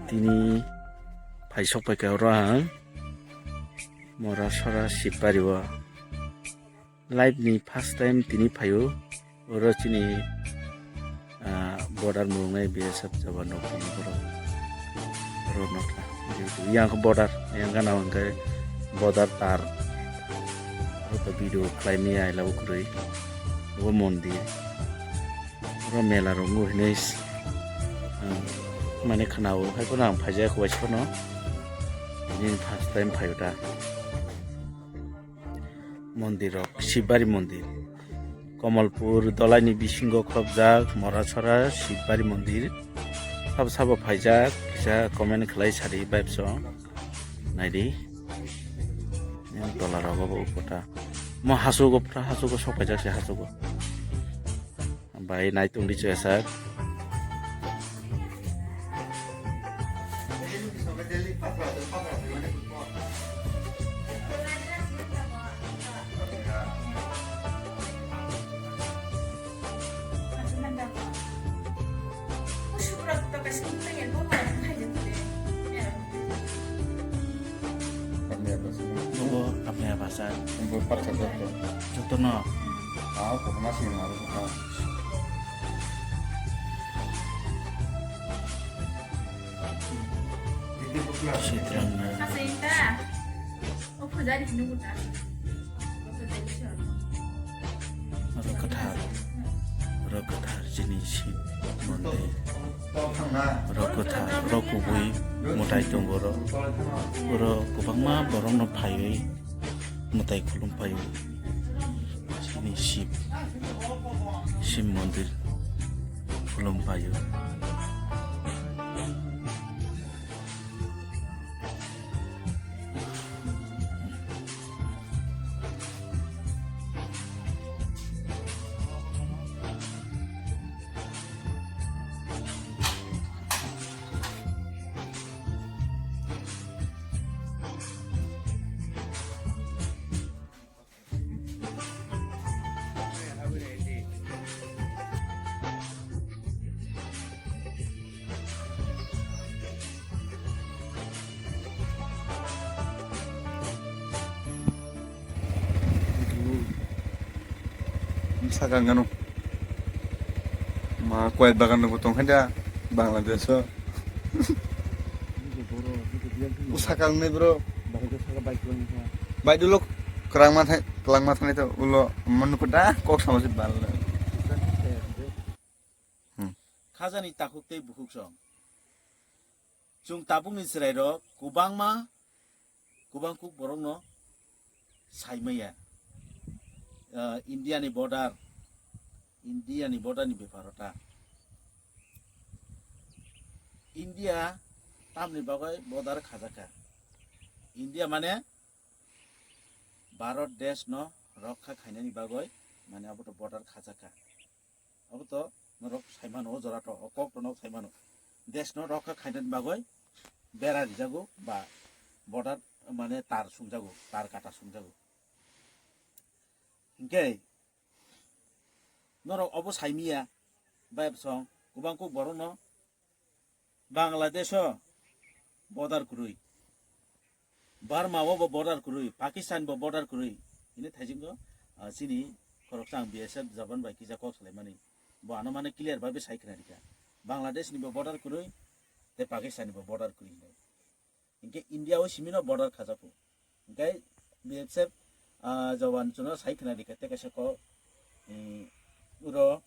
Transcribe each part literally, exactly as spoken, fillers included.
Tini phaisok paikha oro ang Morasora Sibari o. Life ni first time tini phaio, oro chini, ah, border mulungnai B S F jawan rok tini borok. Oro nokha. Yang border, yang gana hwnkhe border tar. Oro video khlai maya aila ukrui. Obo mondir. Oro mela rok nw hinwi s-, ang mane khwnao, hai phano ang phaijak waisa phano. Tini first time phaio da. Mondir rok, Sibari mondir. Komolpur dolaini bisingo khobjak Morasora Sibari mondir. Sabo sabo phaijak, kisa comment khlai sadi vibe song. Naidi. Yang tola rogo bo upota. Mo hasugo pura hasugo sok phaijak se hasugo. Bai nai tongdi chwsa. Apni apa sih? Nogo apni apa sa? Joto no. Ah, kok masih malu. Sitrang na. Oro kwthar, oro kwthar chini Shib mondir. Oro kwthar, oro kubui mwtai tongo oro. Oro kwbangma borokno phaiwi mwtai khulum phaio. Chini Shib, Shib mondir khulum phaio. Sakang ano ma koi bagan nunggu tong khe da Bangladesh o. Sakang ni bro. Bai dulo kwrang ma thai, kwlang ma thai to ulo manu ko da kok sama se bal. Hmm. Khajani takhuk tei bukhuk song. Chwng tabukni chwrairok kwbangma, kwbang kuk borokno saimaya. Ah, India ni border, India ni border ni bepar o ta. India tamni bagwi border khajakha? India mane Bharat desh no rokha khainani bagwi, mane abo to border khajakha. Abo to norok saimano, o jora to, o kok to norok saimano. Desh no rokha khainani bagwi bera rijago ba border mane tar sungjago, tar kata sungjago. Hinkhe norok obo saimiya, bai bwsong kwbang kuk borokno Bangladesh o border kwrwi, Burma o bo border kwrwi, Pakistan bo border kwrwi. Hini thaisingo, ah, chini khoroksa ang B S F jaban bai kisa kok salaimani. Bo ano mane clear bai sai khna rikha. Bangladesh ni bo border kwrwi, tei Pakistan ni bo border kwrwi hinwi. Hinkhe India o simi no border khajago. Hinkhe B S F, ah, jawan chuno sai khna rikha tei kaisa kok, eh, uro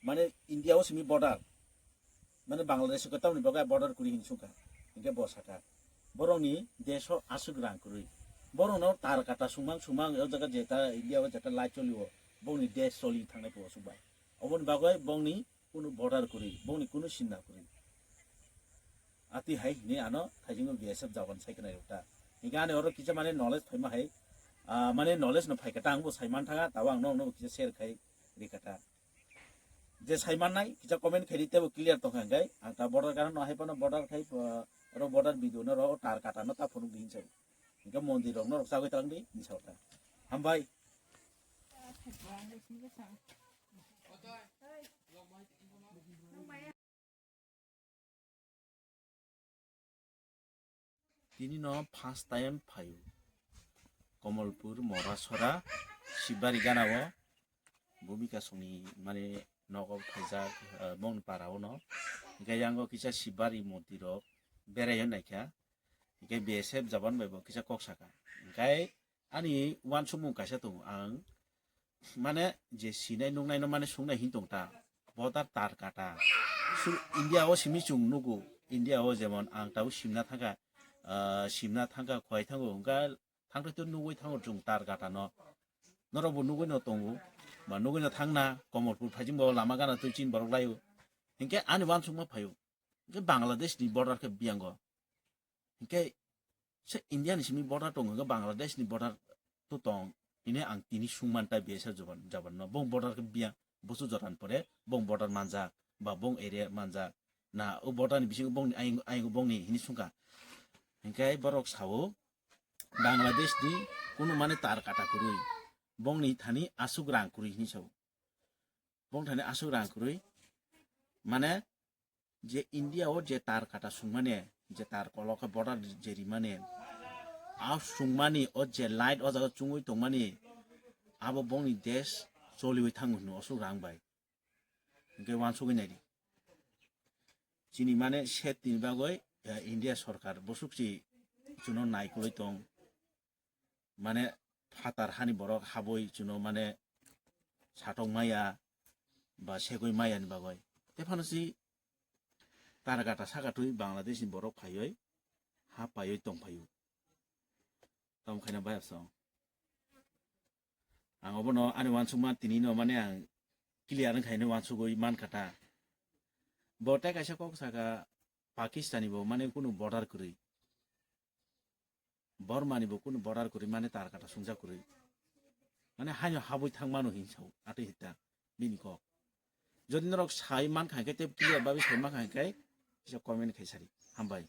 mane India o simi border, mane Bangladesh o tamni bagwi border kwrwi hinwi sungkha. Hinkhe bo sakha, borokni desh o aswk rang kwrwi. Borokno tar kata sumang sumang o jaga jeta India o jeta light choli o, bongni desh choli thangnai phuo aswk bai. Oboni bagwi bongni kunu border kwrwi, bongni kunu sinna kwrwi. Ati hai hini ano thaisingo B S F jawan sai khna rikha. Hinkhe ani oro kisa mane knowledge phaima hai, ah, mane knowledge no phaikha ta, ang bo sai man thanga, tabo ang nokno kisa share khai rikha ta. Je sai mannai kisa comment khaidi, teibo clear tongkha hinkhe. Ang ta border gana no hai phano border khai, ah, oro border video no oro tar kata no ta phunuk di hinsai. Hinkhe mondir rok no rok chagwi tlang di hinsa ta. Hambai. Tini no first time phaio. Komolpur, Morasora, Sibari gana o Bhumika songni mane nogo phaijak, ah, bongni para o no. Hingke yango kisa Sibari monti rok berai naikha. Hingke B S F jaban bai bo kisa kok saka. Hingke ani wansukmung kaisa tongo ang. Mane je sinai nuknai no mane sungnai hin tong ta. Border tar kata. Su India o simi chung nugu. India o jemon ang tau simna thangka, ah, simna thangka khwai thango. Hingke thangtwi to nugwi thango chung tar kata no. Norok bo nugwi no tongo. Ba nugwi no thangna Komolpur phaijing bo lama gana twi chin borok laio. Hingke ani wansukma phaio. Hingke Bangladesh ni border khe biyango. Hingke se India ni simi border tongo, hingke Bangladesh ni border to tong. Hine ang tini sungman tai B S F jaban, jaban no. Bong border khe biya, bosu joran pore, bong border manjak, ba bong area manjak. Na o border ni bisingo bong ni ayung, ayung bong ni hini sungka. Hingke borok sao, Bangladesh ni kunu mane tar kata kwrwi. Bong ni thani asuk rang kwrwi hini sao. Bong thani asuk rang kwrwi. Mane je India o je tar kata sungmani, je tar koloka border je rimani, a sungmani o je light o jaga chungwi tongmani, abo bongni desh choliwi thango hino asuk rang bai. Hingke wansugwi naidi. Chini mane set ni bagwi, eh, India sorkar bosuk si chuno naikolwi tong. Mane phatar hani borok habwi chuno mane satok maya ba segwi maya ni bagwi. Tephano si tar kata saka twi Bangladesh ni borok phaiwi ha paiwi tong phaio. Tamo khaina bayap song. Ang obono ani wansukma tini no mane ang clear wngkhaino wansugwi mankha ta. Bo tei kaisa kok saka Pakistan ni bo mane kunu border kwrwi. Borma ni bo kunu border kwrwi mane tar kata sungjak kwrwi. Mane haino habwi thang mano hin sao atwi hita bini kok. Jodi norok sai mankha hingke tei clear babi sai mankha hingke kisa comment khai sari. Hambai.